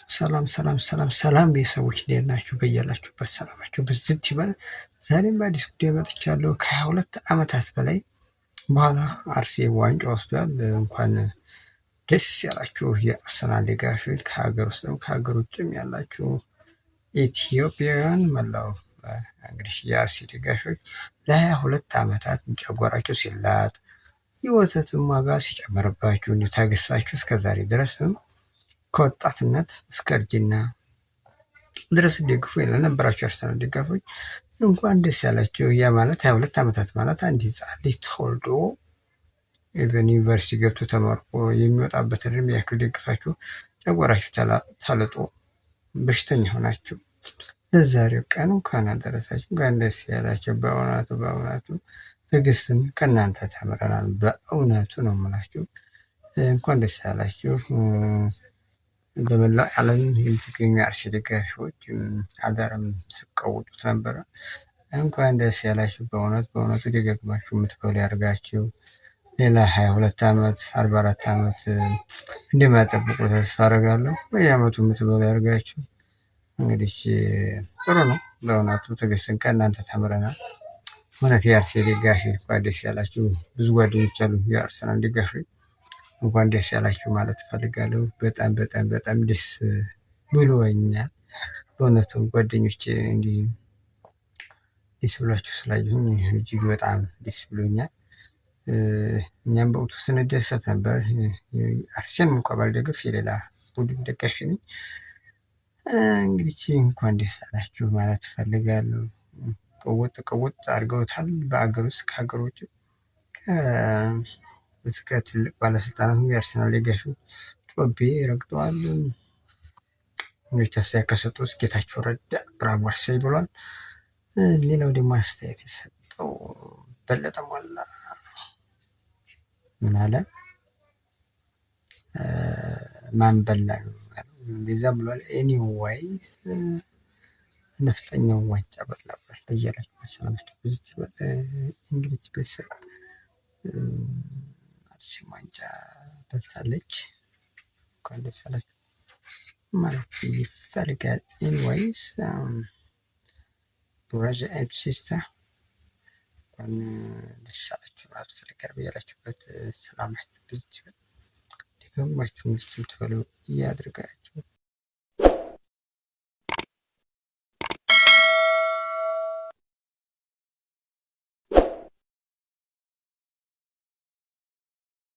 ሰላም ሰላም ሰላም ሰላም ቤተሰቦች፣ እንዴት ናችሁ? በያላችሁበት ሰላማችሁ ብዝት ይበል። ዛሬም በአዲስ ጉዳይ መጥቻለሁ። ከ22 ዓመታት በላይ በኋላ አርሴ ዋንጫ ወስዷል። እንኳን ደስ ያላችሁ የአርሰናል ደጋፊዎች፣ ከሀገር ውስጥም ከሀገር ውጭም ያላችሁ ኢትዮጵያውያን፣ መላው እንግዲህ የአርሴ ደጋፊዎች ለ22 ዓመታት ጨጓራቸው ሲላጥ፣ የወተትም ዋጋ ሲጨምርባችሁ እንዲታገሳችሁ እስከዛሬ ድረስም ከወጣትነት እስከ እርጅና ድረስ ደግፎ ለነበራቸው የአርሰናል ደጋፊዎች እንኳን ደስ ያላቸው። ያ ማለት 22 ዓመታት ማለት አንድ ህፃን ልጅ ተወልዶ even ዩኒቨርሲቲ ገብቶ ተመርቆ የሚወጣበትን እድሜ ያክል ደግፋችሁ ጨጓራችሁ ተልጦ በሽተኛ ሆናችሁ ለዛሬው ቀን እንኳን አደረሳችሁ፣ እንኳን ደስ ያላችሁ። በእውነቱ በእውነቱ ትዕግስትን ከእናንተ ተምረናል። በእውነቱ ነው የምላችሁ። እንኳን ደስ ያላችሁ። በመላው ዓለም የምትገኙ የአርሲ ደጋፊዎች አዳርም ስቀውጡት ነበረ። እንኳን ደስ ያላችሁ። በእውነት በእውነቱ ደጋግማችሁ የምትበሉ ያድርጋችሁ። ሌላ 22 ዓመት 44 ዓመት እንደማያጠብቁ ተስፋ አደርጋለሁ። በየዓመቱ የምትበሉ ያድርጋችሁ። እንግዲህ ጥሩ ነው። በእውነቱ ትዕግስትን ከእናንተ ተምረናል። እውነት የአርሴ ደጋፊ እንኳን ደስ ያላችሁ። ብዙ ጓደኞች አሉ የአርሰናል ደጋፊ፣ እንኳን ደስ ያላችሁ ማለት እፈልጋለሁ። በጣም በጣም በጣም ደስ ብሎኛል። በእውነቱ ጓደኞች እንዲህ ደስ ብሏችሁ ስላየሁኝ እጅግ በጣም ደስ ብሎኛል። እኛም በወቅቱ ስንደሰት ነበር። አርሴን እንኳ ባልደግፍ የሌላ ቡድን ደጋፊ ነኝ። እንግዲህ እንኳን ደስ አላችሁ ማለት እፈልጋለሁ። ቅውጥ ቅውጥ አድርገውታል በአገር ውስጥ ከሀገር ውጭ እስከ ትልቅ ባለስልጣናት የአርሰናል ደጋፊዎች ጮቤ ረግጠዋል። እንግዲህ ተስፋ ከሰጡት ጌታቸው ረዳ ብራቮ አርሴ ብሏል። ሌላው ደግሞ አስተያየት የሰጠው በለጠ ሞላ ምን አለ? ማን በላ እንደዛ ብሏል። Anyways ነፍጠኛው ዋንጫ በላ ብሏል። በያላችሁበት ሰላማችሁ ብዙ ይበል። እንግዲህ ቤተሰብ አርሴማ ዋንጫ በልታለች። እንኳን ደስ ያላችሁ ማለት ይፈልጋል። Anyways, brother and sister፣ እንኳን ደስ አላችሁ ማለት ይፈልጋል። በያላችሁበት ሰላማችሁ ብዙ ይበል። ደግማችሁ ምስቱን ትበሉ እያድርጋችሁ።